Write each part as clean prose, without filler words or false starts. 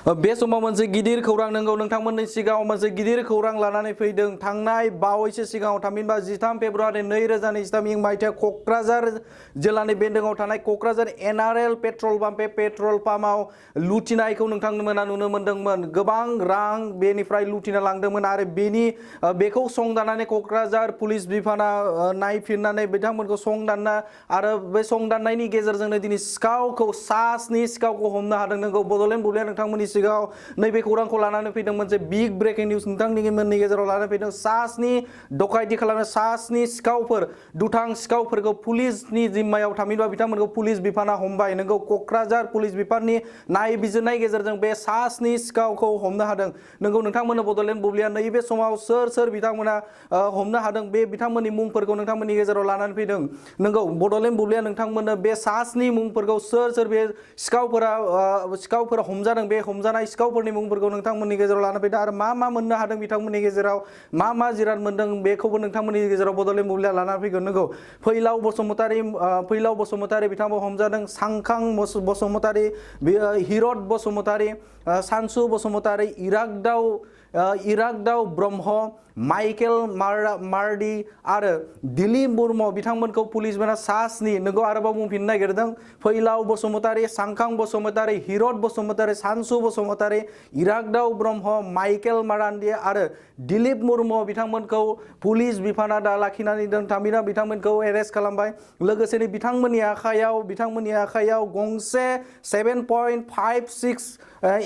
बे समाव मोनसे गिदिर खौरां नंगौ नोंथांमोननि सिगाङाव मोनसे गिदिर खौरां लानानै फैदों। थांनाय बावैसो सिगाङाव थामहिनबा 13 फेब्रुवारि 2023 मायथाइयाव क'क्राझार जिल्लानि बेन्दोङाव थानाय क'क्राझार NRL पेट्रल पाम्प बे पेट्रल पाम्पआव लुथिनायखौ नोंथांमोना नुनो मोन्दोंमोन। गोबां रां बेनिफ्राय लुथिना लांदोंमोन आरो बेखौ संदाननानै क'क्राझार पुलिस बिफाना नायफिननानै बिथांमोनखौ संदानना आरो बे संदाननायनि गेजेरजोंनो दिनै सिखावखौ सासनि सिखावखौ हमनो हादों। नंगौ बड'लेण्ड बुब्लिया नोंथांमोननि सिगाङाव नैबे खौरांखौ लानानै फैदों। मोनसे बिग ब्रेकिं निउज नोंथांमोननि गेजेराव लानानै फैदों। सासनि डकायति खालामनाय सासनि सिखावफोर दुथां सिखावफोरखौ पुलिसनि जिम्मायाव थामहिनबा बिथांमोनखौ पुलिस बिफाना हमबाय। नंगौ क'क्राझार पुलिस बिफाननि नायबिजिरनाय गेजेरजों बे सासनि सिखावखौ हमनो हादों। नंगौ नोंथांमोननो बड'लेण्ड बुब्लिया नैबे समाव सोर बिथांमोना हमनो हादों बे बिथांमोननि मुंफोरखौ नोंथांमोननि गेजेराव लानानै फैदों। नंगौ बड'लेण्ड बुब्लिया नोंथांमोननो बे सासनि मुंफोरखौ सोर बे सिखावफोरा हमजादों बे हमजानाय सिखावफोरनि मुंफोरखौ नोंथांमोननि गेजेराव लानानै फैदों आरो मा मोननो हादों बिथांमोननि गेजेराव मा जिराद मोनदों बेखौबो नोंथांमोननि गेजेराव बड'लेण्ड बुब्लिया लानानै फैगोन। नंगौ फैलाव बसुमतारी बिथांखौ हमजादों। सांखां बसुमतारी, हिरद बसुमतारी, सानसु बसुमतारी, इरागदाव ब्रह्म, माइकेल मार्डी आरो दिलीप मुर्मु बिथांमोनखौ पुलिस बिफाना सासनि नंगौ आरोबाव बुंफिननो नागिरदों। फैलाव बसुमतारी, सांखां बसुमतारी, हिरद बसुमतारी, सानसु बसुमतारी, इरागदाव ब्रह्म, माइकेल मार्डी आरो दिलीप मुर्मु बिथांमोनखौ पुलिस बिफाना दा लाखिनानै दों। थामहिनबा बिथांमोनखौ एरेस्ट खालामबाय। लोगोसेनो बिथांमोननि आखायाव गंसे 7.56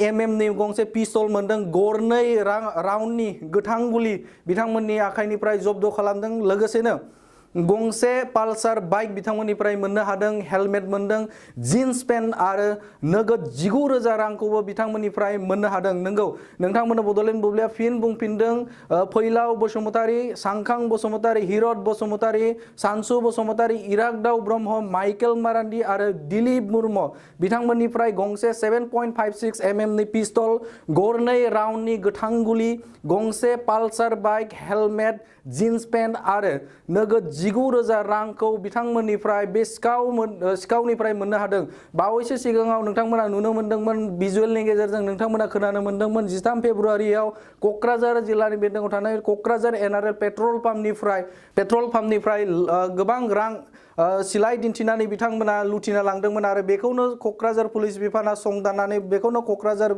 mm नि गंसे पिस्तल मोनदों। गरनै राउन्डनि गोथां गुलि बिथांमोननि आखाइनिफ्राय जब्द खालामदों। लोगोसेनो गंसे पालसार बाइक बिथांमोननिफ्राय मोननो हादों। हेलमेट मोनदों, जिन्स पेन्ट आरो नोगोद 19,000 रांखौबो बिथांमोननिफ्राय मोननो हादों। नंगौ नोंथांमोननो बड'लेण्ड बुब्लिया फिन बुंफिनदों। फैलाव बसुमतारी, सांखां बसुमतारी, हिरद बसुमतारी, सानसु बसुमतारी, इरागदाव ब्रह्म, माइकेल मार्डी आरो दिलीप मुर्मु बिथांमोननिफ्राय गंसे 7.56 mm नि पिस्तल, गरनै राउन्डनि गोथां गुलि, गंसे पालसार बाइक, हेलमेट, जिन्स पेन्ट आरो नोगोद 19,000 रांखौ बिथांमोननिफ्राय बे सिखावनिफ्राय मोननो हादों। बावैसो सिगाङाव नोंथांमोना नुनो मोन्दोंमोन भिजुएलनि गेजेरजों नोंथांमोना खोनानो मोन्दोंमोन 13 फेब्रुवारियाव क'क्राझार जिल्लानि बेन्दोङाव थानाय क'क्राझार NRL पेट्रल पाम्पनिफ्राय गोबां रां सिलाइ दिन्थिनानै बिथांमोना लुथिना लांदोंमोन आरो बेखौनो क'क्राझार पुलिस बिफाना संदाननानै बेखौनो क'क्राझार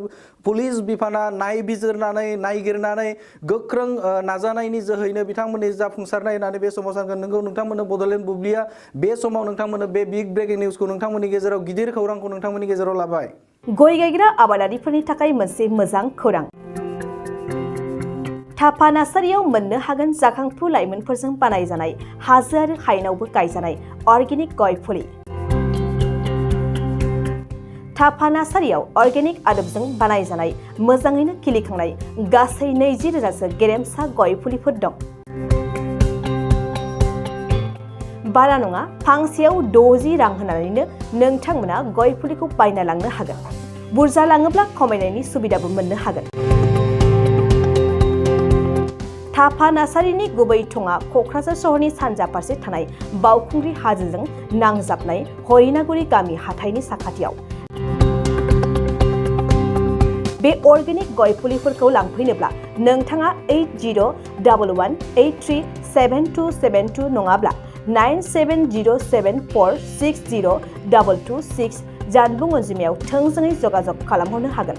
पुलिस बिफाना नायगिरनानै गोख्रों नाजानायनि जोहैनो बिथांमोननि जाफुंसारनाय होननानै बे समाव सानगोन। नंगौ नोंथांमोननो बड'लेण्ड बुब्लिया बे समाव नोंथांमोननो बे बिग ब्रेकिं निउसखौ नोंथांमोननि गेजेराव गिदिर खौरांखौ नोंथांमोननि गेजेराव लाबाय। गय गायग्रा आबादारिफोरनि थाखाय मोनसे मोजां खौरां। थापा नार्सारियाव मोननो हागोन जाखांफु लाइमोनफोरजों बानायजानाय हाजो आरो हायेनावबो गायजानाय अर्गेनिक गय फुलि। थापा नार्सारियाव अर्गेनिक आदबजों बानायजानाय मोजाङैनो खिलिखांनाय गासै 20,000सो गेरेमसा गय फुलिफोर दं। बारा नङा, फांसेयाव 60 रां होनानैनो नोंथांमोना गय फुलिखौ बायना लांनो हागोन। बुरजा लाङोब्ला खमायनायनि सुबिदाबो मोननो हागोन। थापा नार्सारिनि गुबै थङा क'क्राझार सहरनि सानजा फारसे थानाय बावखुंग्रि हाजोजों नांजाबनाय हरिनागुरि गामि हाथाइनि साखाथियाव। बे अर्गेनिक गय फुलिफोरखौ लांफैनोब्ला नोंथाङा 8011837272 नङाब्ला 9707460226 जानबुं अनजिमायाव थोंजोङै जगाजग खालामहरनो हागोन।